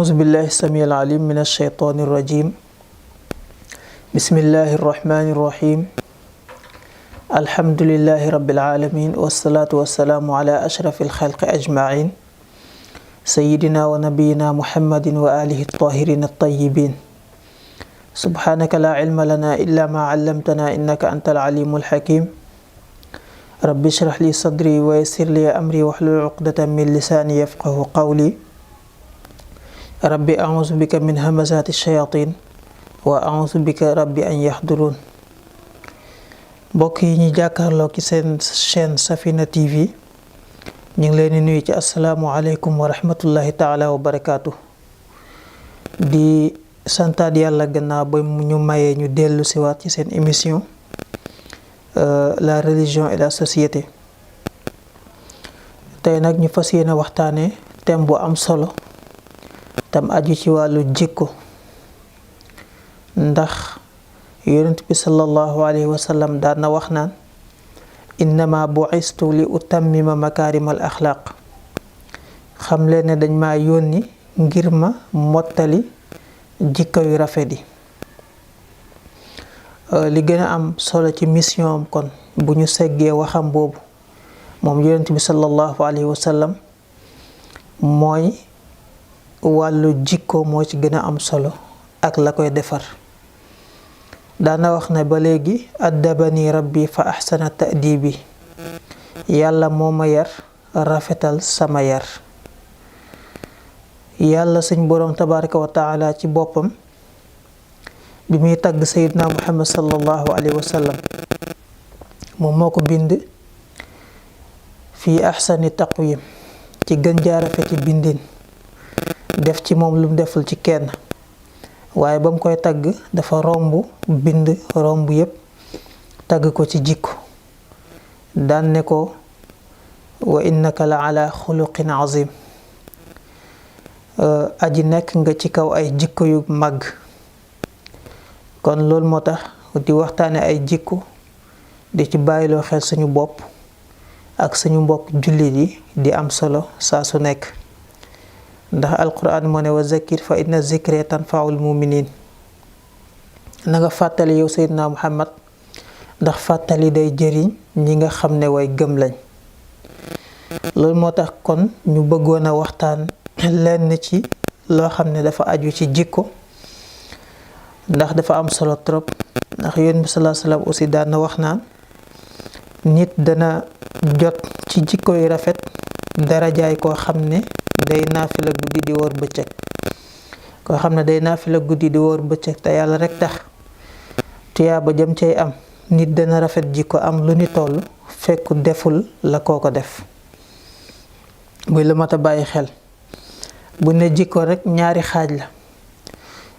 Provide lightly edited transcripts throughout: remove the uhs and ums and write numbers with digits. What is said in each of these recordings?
أعوذ بالله السميع العليم من الشيطان الرجيم. بسم الله الرحمن الرحيم. الحمد لله رب العالمين، والصلاة والسلام على أشرف الخلق أجمعين، سيدنا ونبينا محمد وآله الطاهرين الطيبين. سبحانك لا علم لنا إلا ما علمتنا إنك أنت العليم الحكيم. رب اشرح لي صدري ويسر لي أمري واحلل عقدة من لساني يفقه قولي. ربي أعوذ بك من همزات الشياطين وأعوذ بك ربي أن يحضرون. mbokk yi ñi jàkkaarloo ci seen chaîne Safina TV ñu ngi leen di nuyu ci asalaamualeykum wa rahmatullahi taala wa barakaatu. di santaat yàlla gannaaw ba ñu mayee ñu dellu siwaat ci seen émission la religion et la société. tey nag ñu fas yéene waxtaane thème bu am solo tam aju ci wàllu jikko, ndax yonent bi sallallahu alayhi wa sallam daan na wax naan innama bu'istu li utammima makaarimal axlaaq. xam leen ne dañ maa yónni ngir ma mottali jikko yu rafet yi. li gën a am solo ci mission am kon bu ñu seggee waxam boobu moom yonent bi sallallahu alayhi wa sallam mooy wàllu jikko moo ci gën a am solo ak la koy defar. daana wax ne ba léegi addabani rabbi fa ahsana ta'dibi, yàlla moo ma yar rafetal sama yar. yàlla suñ boroom tabaraka wa taala ci boppam bi muy tagg sayyidina muhammad sallallahu alayhi wa sallam moom moo ko bind fii ahsani taqwim, ci gën jaa rafeti bindin, def ci moom lu mu deful ci kenn. waaye ba mu koy tagg dafa romb bind romb yépp tagg ko ci jikko. daan ne ko wa innaka la ala xuluqin azim, aji nekk nga ci kaw ay jikko yu màgg. kon loolu moo tax di waxtaane ay jikko di ci bàyyiloo xel suñu bopp ak suñu mbokk jullit yi di am solo saa su nekk. ndax alquran moo ne wa zakir fa inna zikra tanfaul muminin. na nga fàttali yow Seydina Muhammad ndax fàttali day jëriñ ñi nga xam ne way gëm lañ. loolu moo tax kon ñu bëggoon a waxtaan lenn ci loo xam ne dafa aju ci jikko, ndax dafa am solo trop. ndax Yonent bi sallallahu alayhi wa sallam aussi daan na wax naan nit dana jot ci jikko yu rafet darajaay koo xam ne day naafila guddi di wóor bëccëg. koo xam ne day naafila guddi di wóor bëccëg te yàlla rek tax, tuyaaba jëm cay am nit dana rafet jikko am lu ni toll fekk deful la koo ko def. muy lu mat a bàyyi xel. bu ne jikko rek ñaari xaaj la.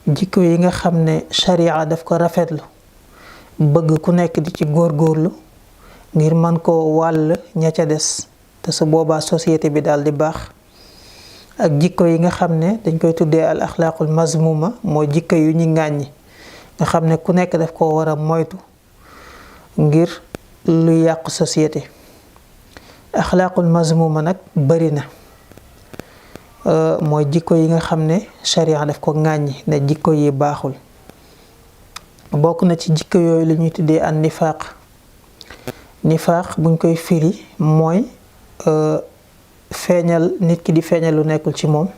jikko yi nga xam ne sharia daf ko rafetlu bëgg ku nekk di ci góorgóorlu ngir man koo wàll ña ca des te su boobaa société bi daal di baax. ak jikko yi nga xam ne dañ koy tuddee al axlaaqul mazmuma, mooy jikko yu ñu ŋàññi nga xam ne ku nekk daf koo war a moytu ngir lu yàq société. axlaaqul mazmuma nag bari na. mooy jikko yi nga xam ne sharia daf ko ŋàññi ne jikko yi baaxul. bokk na ci jikko yooyu li ñuy tuddee an nifaaq. nifaaq buñ koy firi mooy feeñal nit ki di feeñal lu nekkul ci moom,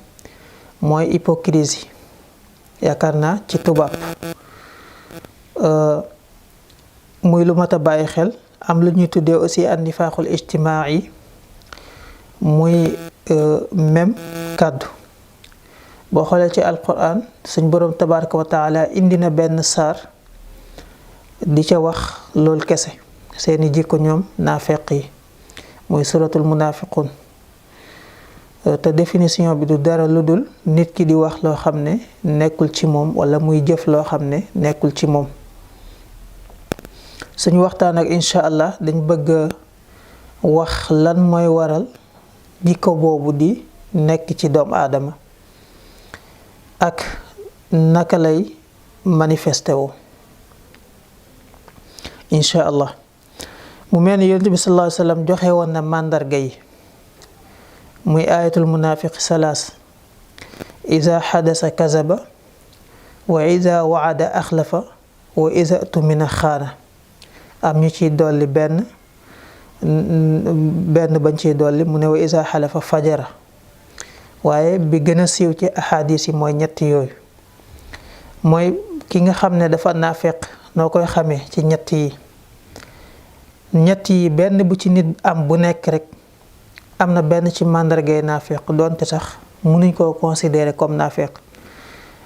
mooy hypocrisie. yaakaar naa ci tubaab muy lu mat a bàyyi xel. am lu ñuy tuddee aussi an nifaaqul ijtimaai, muy même kàddu. boo xoolee ci alquran suñ boroom tabaraka wa taala indi na benn saar di ca wax loolu kese seeni jikko ñoom naafeq yi, muy suratul munafiqun. te définition bi du dara lu dul nit ki di wax loo xam ne nekkul ci moom wala muy jëf loo xam ne nekkul ci moom. suñu waxtaan ak incha allah dañ bëgg wax lan mooy waral jikko boobu di nekk ci doomu aadama ak naka lay manifesté woo incha allah. mu mel ni Yonent bi sallallahu alayhi wa sallam joxe woon na màndarga yi, muy ayatul munaafiq salaas. iza xadasa kazaba wa iza waada axlafa wa iza tumina xaana. am ñu ciy dolli benn bañ ciy dolli mu ne wa iza xalafa fajara. waaye bi gën a siiw ci ahadis yi mooy ñett yooyu. mooy ki nga xam ne dafa naafeq noo koy xamee ci ñett yi benn bu ci nit am bu nekk rek am na benn ci màndargay naafeq doonte sax mënuñ koo considérer comme naafeq.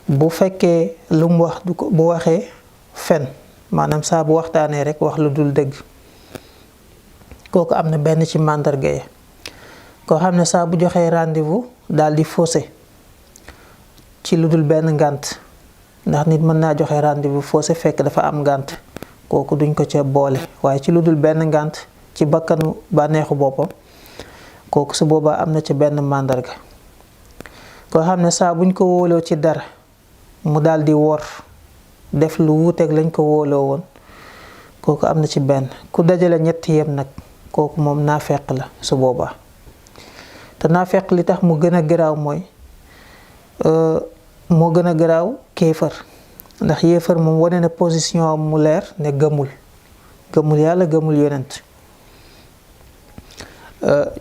bu fekkee lu mu wax du ko bu waxee fen maanaam saa bu waxtaanee rek wax lu dul dëgg, kooku am na benn ci màndarga yi. koo xam ne saa bu joxee rendez-vous daal di faussé ci lu dul benn ngànt, ndax nit mën naa joxe rendez-vous faussé fekk dafa am ngànt, kooku duñ ko ca boole. waaye ci lu dul benn ngànt ci bakkanu bànneexu boppam, kooku su boobaa am na ca benn màndarga. koo xam ne saa buñ ko wóoloo ci dara mu daal di wor def lu wuuteeg lañ ko wóoloo woon, kooku am na ci benn. ku dajale ñetti yem nag kooku moom naafeq la su boobaa. te naafeq li tax mu gën a garaaw mooy moo gën a garaaw kéefër. ndax yéefër moom wane na position am mu leer ne gëmul yàlla gëmul yonent.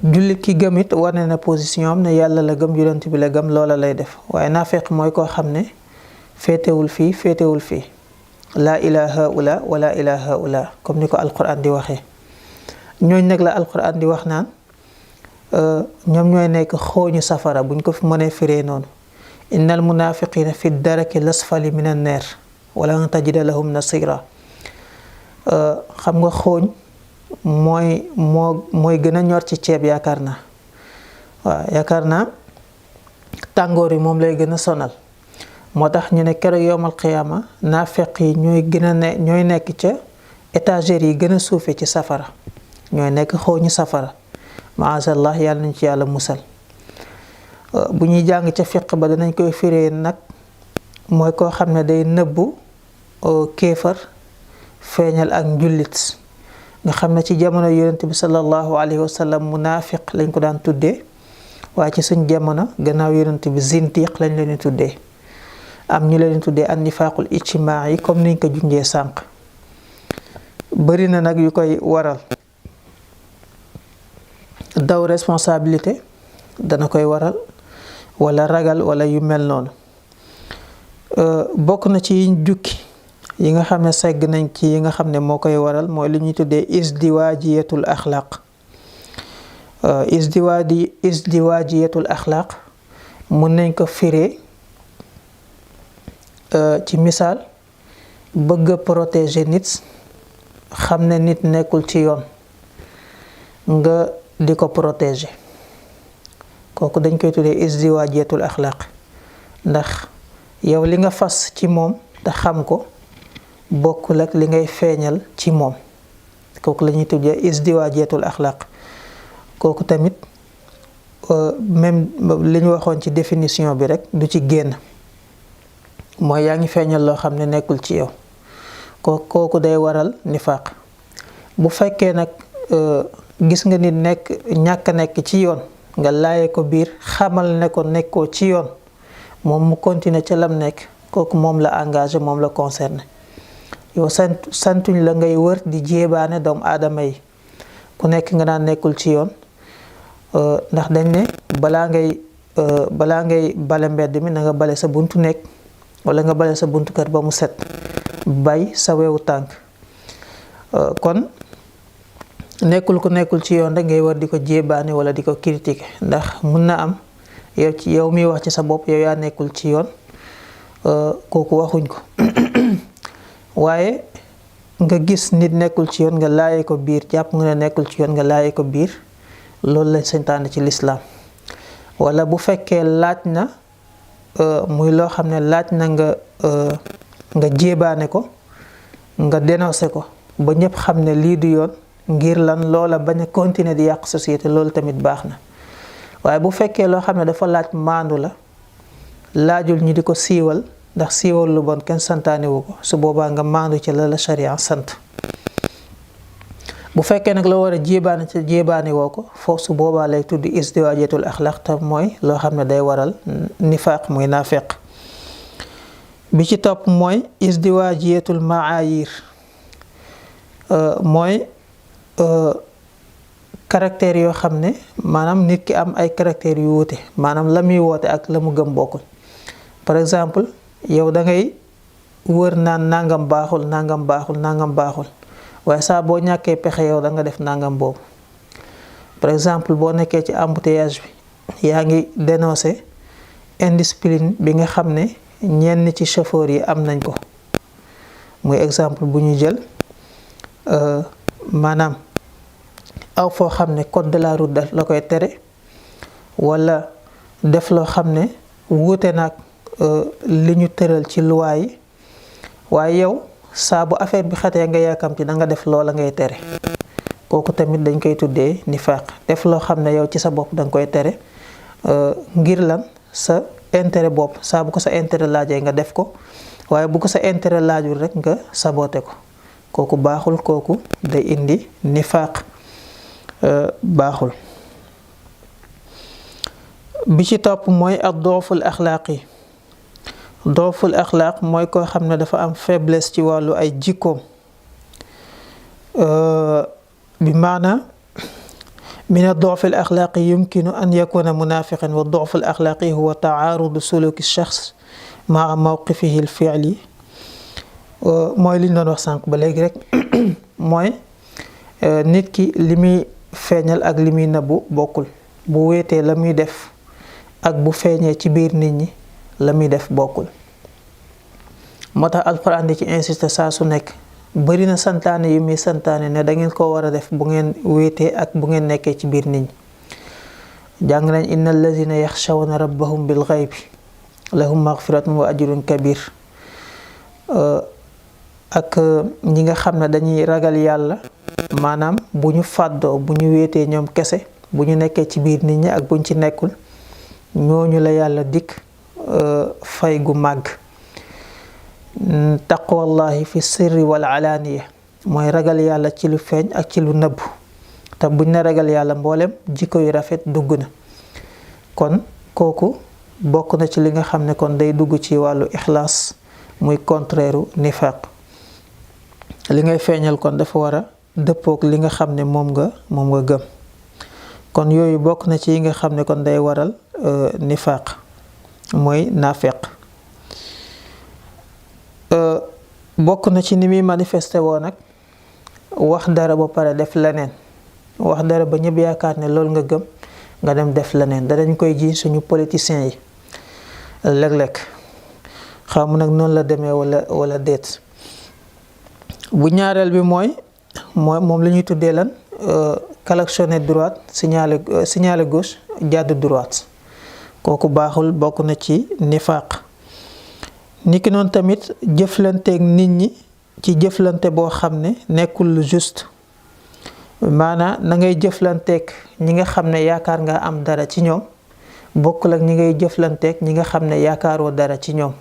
jullit ki gëm it wane na position am ne yàlla la gëm yonent bi la gëm, loola lay def. waaye naafeq mooy koo xam ne féetewul fii laa ilaha ula wala ilaha ula, comme ni ko alquran di waxee. ñooñ nag la alquran di wax naan ñoom ñooy nekk xooñu safara, buñ ko mënee firee noonu. innal munafiqina fi daraki lasfali min an naar wala tajida lahum nasira. xam nga xooñ mooy gën a ñor ci ceeb yaakaar naa. waaw yaakaar naa tàngoor yi moom lay gën a sonal. moo tax ñu ne keroog yowmal qiyaama naafeq yi ñooy nekk ca étagères yi gën a suufe ci safara, ñooy nekk xooñu safara. maazallah yàlla nañ ci yàlla musal. bu ñuy jàng ca fiq ba danañ koy firee nag mooy koo xam ne day nëbbu kéefar feeñal ak njullit. nga xam ne ci jamono yonent bi sallallahu alayhi wa sallam munaafiq lañ ko daan tuddee, waaye ci suñ jamono gannaaw yonent bi zindiq lañ leen di tuddee. am ñu leen tuddee an nifaaqul ijtimaa'i comme niñ ko junjee sànq. bari na nag yu koy waral. daw responsabilité dana koy waral, wala ragal wala yu mel noonu. bokk na ci yiñ jukki yi nga xam ne segg nañ ci yi nga xam ne moo koy waral mooy li ñuy tuddee isdiwaajiyatul axlaaq. isdiwaajiyatul axlaaq mun nañ ko firee ci misaal bëgg a protéger nit, xam ne nit nekkul ci yoon nga di ko protéger, kooku dañ koy tuddee isdiwaajiyatul axlaaq. ndax yow li nga fas ci moom te xam ko bokkul ak li ngay feeñal ci moom, kooku la ñuy tuddee isdiwaajiyatul axlaaq. kooku tamit même li ñu waxoon ci définition bi rek du ci génn, mooy yaa ngi feeñal loo xam ne nekkul ci yow, kooku day waral nifaaq. bu fekkee nag gis nga nit ñàkk nekk ci yoon nga laaye ko biir xamal ne ko nekkoo ci yoon, moom mu continuer ca lam nekk, kooku moom la engagé, moom la concerné. yow santuñ la ngay wër di jéebaane doomu aadama yi ku nekk nga naan nekkul ci yoon. ndax dañ ne balaa ngay bale mbedd mi na nga bale sa buntu nekk wala nga bale sa buntu kër ba mu set, bay sa wewu tànk. kon nekkul ku nekkul ci yoon rek ngay war di ko jéebaane wala di ko critiquer, ndax mun na am yow miy wax ci sa bopp yow yaa nekkul ci yoon, kooku waxuñ ko. waaye nga gis nit nekkul ci yoon nga laaye ko biir, jàpp nga ne nekkul ci yoon nga laaye ko biir, loolu lañ santaane ci lislaam. wala bu fekkee laaj na muy loo xam ne laaj na nga jéebaane ko, nga dénoncé ko ba ñëpp xam ne lii du yoon, ngir lan loola bañ a continuer di yàq société, loolu tamit baax na. waaye bu fekkee loo xam ne dafa laaj maandu la, laajul ñi di ko siiwal, ndax siiwal lu bon kenn santaane wu ko, su boobaa nga maandu ci la sharia sant. bu fekkee nag la war a jéebaane ca jéebaane woo ko foofu su boobaa lay tudd isdiwaajatul axlaq te mooy loo xam ne day waral nifaaq muy naafeq. bi ci topp mooy isdiwaajiyatul maayir mooy caractère yoo xam ne maanaam nit ki am ay caractères yu wuute maanaam la muy woote ak la mu gëm bokkul. par exemple yow da ngay wër naan nangam baaxul nangam baaxul nangam baaxul waaye saa boo ñàkkee pexe yow da nga def nangam boobu. par exemple boo nekkee ci embouteillage bi yaa ngi dénoncer indiscipline bi nga xam ne ñenn ci chauffeur yi am nañ ko muy exemple bu ñu jël maanaam aw foo xam ne code de la route daf la koy tere walla def loo xam ne wuute nag li ñu tëral ci loi yi waaye yow saa bu affaire bi xatee nga yàkkamti da nga def loola ngay tere kooku tamit dañ koy tuddee nifaaq. def loo xam ne yow ci sa bopp da nga koy tere ngir lan sa intérêt bopp saa bu ko sa intérêt laajee nga def ko waaye bu ko sa intérêt laajul rek nga saboté ko kooku baaxul kooku day indi nifaaq baaxul. bi ci topp mooy ak dooful axlaaqi. dooful axlaaq mooy koo xam ne dafa am faiblesse ci wàllu ay jikkoom bi maana min ad-du'f al-axlaaqi yumkinu an yakuna munaafiqan wa ad-du'f al-axlaaqi huwa ta'aarudu suluki ash-shakhs ma'a mawqifihi al-fi'li mooy li ñu doon wax sànq ba léegi rek mooy nit ki li muy feeñal ak li muy nëbbu bokkul bu wéetee la muy def ak bu feeñee ci biir nit ñi la muy def bokkul. moo tax alxuraan di ci insisté saa su nekk bari na santaane yu muy santaane ne da ngeen ko war a def bu ngeen wéetee ak bu ngeen nekkee ci biir nit ñi. jàng nañ inna allazina yaxshawna rabbahum bil ghaybi lahum maghfiratun wa ajrun kabir ak ñi nga xam ne dañuy ragal yàlla maanaam bu ñu fàddoo bu ñu wéetee ñoom kese bu ñu nekkee ci biir nit ñi ak buñ ci nekkul ñooñu la yàlla dikk fay gu màgg. taqwallahi fi sirri wal alaaniya mooy ragal yàlla ci lu feeñ ak ci lu nëbb te buñ ne ragal yàlla mboolem jikko yu rafet dugg na kon kooku bokk na ci li nga xam ne kon day dugg ci wàllu ixlaas muy contraire u nifaaq. li ngay feeñal kon dafa war a dëppook li nga xam ne moom nga gëm kon yooyu bokk na ci yi nga xam ne kon day waral nifaaq mooy naafeq. bokk na ci ni muy manifesté woo nag wax dara ba pare def leneen wax dara ba ñëpp yaakaar ne loolu nga gëm nga dem def leneen danañ koy ji suñu politiciens yi léeg-léeg xamu nag noonu la demee wala déet. bu ñaareel bi mooy moom la ñuy tuddee lan klaxonner droite signaler gauche jàdd droite kooku baaxul bokk na ci nifaaq. niki noonu tamit jëflanteeg nit ñi ci jëflante boo xam ne nekkul lu juste maanaam na ngay jëflanteeg ñi nga xam ne yaakaar nga am dara ci ñoom bokkul ak ñi ngay jëflanteeg ñi nga xam ne yaakaaroo dara ci ñoom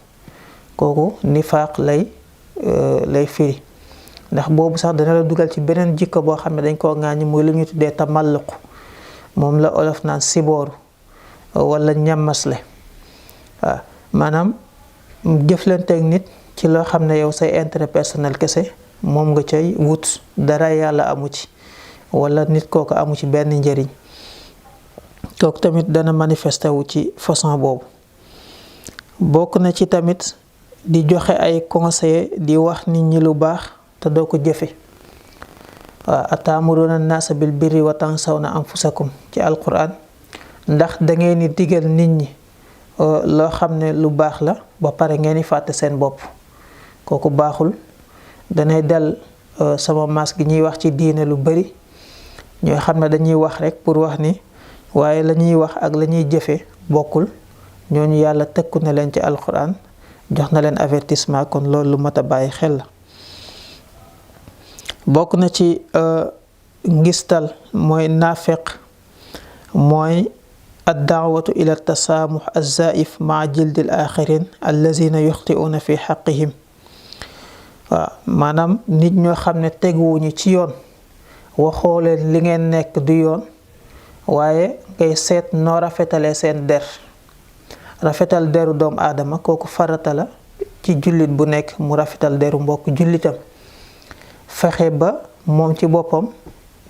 kooku nifaaq lay firi ndax boobu sax dana la dugal ci beneen jikko boo xam ne dañ koo ŋaañi muy lu ñu tuddee tamalluq moom la olof naan sibooru wala ñammasle waaw maanaam jëflanteeg nit ci loo xam ne yow say intérêt personnel kese moom nga cay wut dara yàlla amu ci wala nit kooku amu ci benn njëriñ kooku tamit dana manifesté wu ci façon boobu. bokk na ci tamit di joxe ay conseil di wax nit ñi lu baax te doo ko jëfe waaw ataamuruna naasa bil birri wa tansawna anfusakum ci alquran ndax da ngeen di digal nit ñi loo xam ne lu baax la ba pare ngeen di fàtte seen bopp kooku baaxul. danay dal sama maas gi ñuy wax ci diine lu bari ñoo xam ne dañuy wax rek pour wax ni waaye la ñuy wax ak la ñuy jëfe bokkul ñooñu yàlla tëkku na leen ci alquran jox na leen avertissement kon loolu lu mat a bàyyi xel la. bokk na ci ngistal mooy naafeq mooy ad-da'watu ila tasaamuh az-zaa'if ma'a jildi al-aaxirin allazina yuxti'una fi xaqihim waaw maanaam nit ñoo xam ne teguwuñu ci yoon waxoo leen li ngeen nekk du yoon waaye ngay seet noo rafetalee seen der. Rafetal deru doomu aadama kooku farata la ci jullit bu nekk mu rafetal deru mbokk jullitam, fexe ba moom ci boppam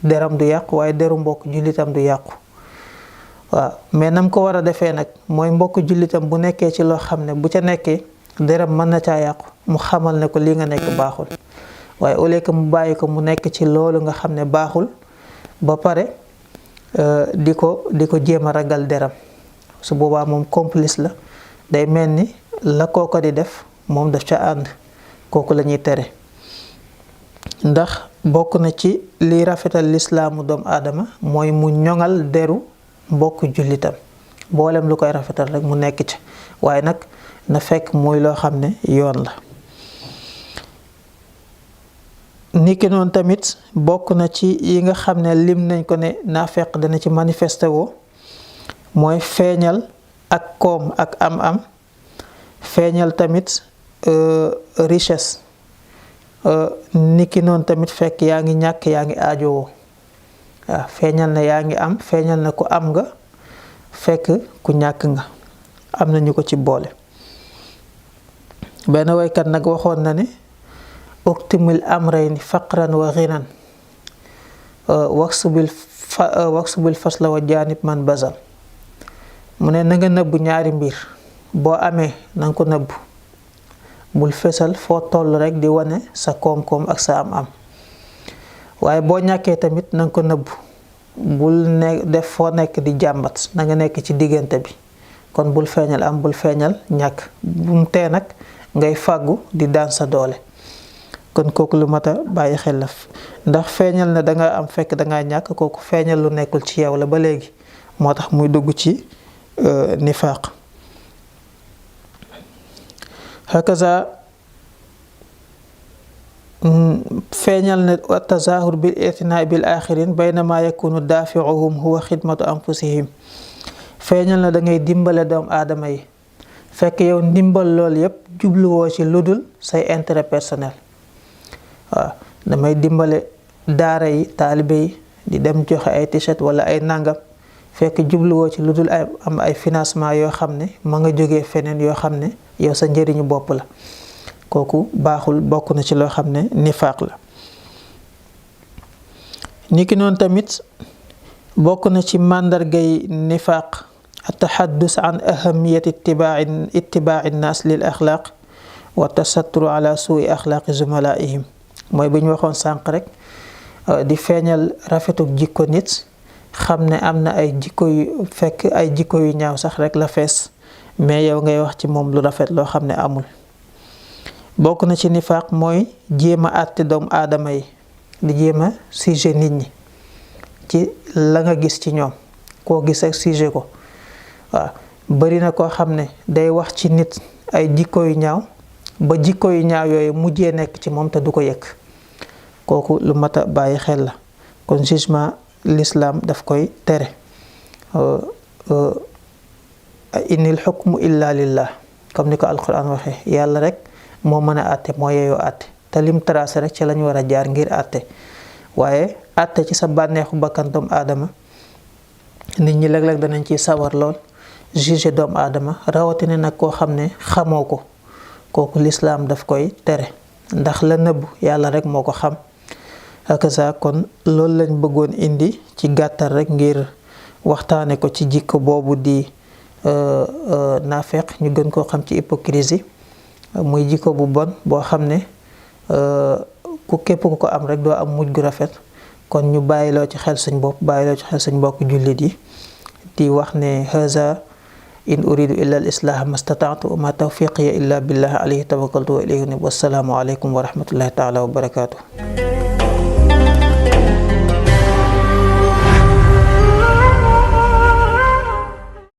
deram du yàqu waaye deru mbokk jullitam du yàqu. waaw mais nam ko war a defee nag mooy mbokk jullitam bu nekkee ci loo xam ne bu ca nekkee deram mën na caa yàqu mu xamal ne ko li nga nekk baaxul, waaye au lieu que mu bàyyi ko mu nekk ci loolu nga xam ne baaxul ba pare di ko jéem a ragal deram. su boobaa moom complice la, day mel ni la kooko di def moom daf ca ànd, kooku la ñuy tere. ndax bokk na ci li rafetal lislaamu doomu aadama mooy mu ñoŋal deru mbokk jullitam, mboolem lu koy rafetal rek mu nekk ci, waaye nag na fekk muy loo xam ne yoon la. niki noonu tamit bokk na ci yi nga xam ne lim nañ ko ne naafeq dana ci manifesté woo mooy feeñal ak koom ak am-am, feeñal tamit richesse, niki noonu tamit fekk yaa ngi ñàkk yaa ngi aajowoo. waaw feeñal na yaa ngi am, feeñal na ku am nga fekk ku ñàkk nga, am na ñu ko ci boole. benn waykat nag waxoon na ne uktimil amrayni faqran wa ghinan waksubil fasla wa janib man bazal. mu ne na nga nëbb ñaari mbir, boo amee na nga ko nëbb, bul fesal foo toll rek di wane sa koom-koom ak sa am-am. waaye boo ñàkkee tamit na nga ko nëbb, bul def foo nekk di jàmbat, na nga nekk ci diggante bi. kon bul feeñal am, bul feeñal ñàkk, bu mu tee nag ngay fàggu di daan sa doole. kon kooku lu mat a bàyyi xel la, ndax feeñal na danga am fekk dangaa ñàkk, kooku feeñal lu nekkul ci yow la ba léegi, moo tax muy dugg ci nifaaq. hakaza feeñal na wa tazahur bil itinaa bil axirin baynama yakunu daafiuhum huwa xidmatu anfusihim. feeñal na da ngay dimbale doomu aadama yi fekk yow ndimbal loolu yépp jubluwoo ci lu dul say intérêt personnel. waaw damay dimbale daara yi, taalibe yi, di dem joxe ay t-shirt wala ay nangam, fekk jubluwoo ci lu dul am ay financement yoo xam ne ma nga jógee feneen yoo xam ne yow sa njëriñu bopp la. kooku baaxul, bokk na ci loo xam ne nifaaq la. niki noonu tamit bokk na ci màndargay nifaaq at-tahaddus an ahamiyati ittibaa'i nnaas lil axlaaq wa tasatturu ala suui axlaaqi zumalaa'ihim. mooy bi ñu waxoon sànq rek, di feeñal rafetuk jikko nit, xam ne am na ay jikko yu fekk ay jikko yu ñaaw sax rek la fees, mais yow ngay wax ci moom lu rafet loo xam ne amul. bokk na ci nifaaq mooy jéem a àtte doomu aadama yi, di jéem a sujet nit ñi ci la nga gis ci ñoom, koo gis ak sujet ko. waaw bari na koo xam ne day wax ci nit ay jikko yu ñaaw ba jikko yu ñaaw yooyu mujjee nekk ci moom te du ko yëg, kooku lu mat a bàyyi xel la. kon jugement l'islam daf koy tere. inil xukmu illa lillah, comme ni ko alquran waxee, yàlla rek moo mën a àtte, moo yeyoo àtte, te lim tracé rek ci lañu war a jaar ngir àtte. waaye àtte ci sa bànneexu bakkan doomu aadama, nit ñi léeg-léeg danañ ciy sawar lool, juger doomu aadama, rawatina nag koo xam ne xamoo ko, kooku lislaam daf koy tere, ndax la nëbb yàlla rek moo ko xam. hakaza kon loolu lañ bëggoon indi ci gàttal rek ngir waxtaane ko ci jikko boobu di naafeq, ñu gën koo xam ci hypocrisie. muy jikko bu bon boo xam ne képp ku ko am rek doo am mujj gu rafet. kon ñu bàyyiloo ci xel suñ bopp, bàyyiloo ci xel suñ mbokk jullit yi, di wax ne haza in uridu illa al islaha mastataatu wa ma tawfiqiya illa billah alayhi tawakkaltu wa ilayhi unib. wassalaamu aleykum wa rahmatullahi taala wa barakatuh.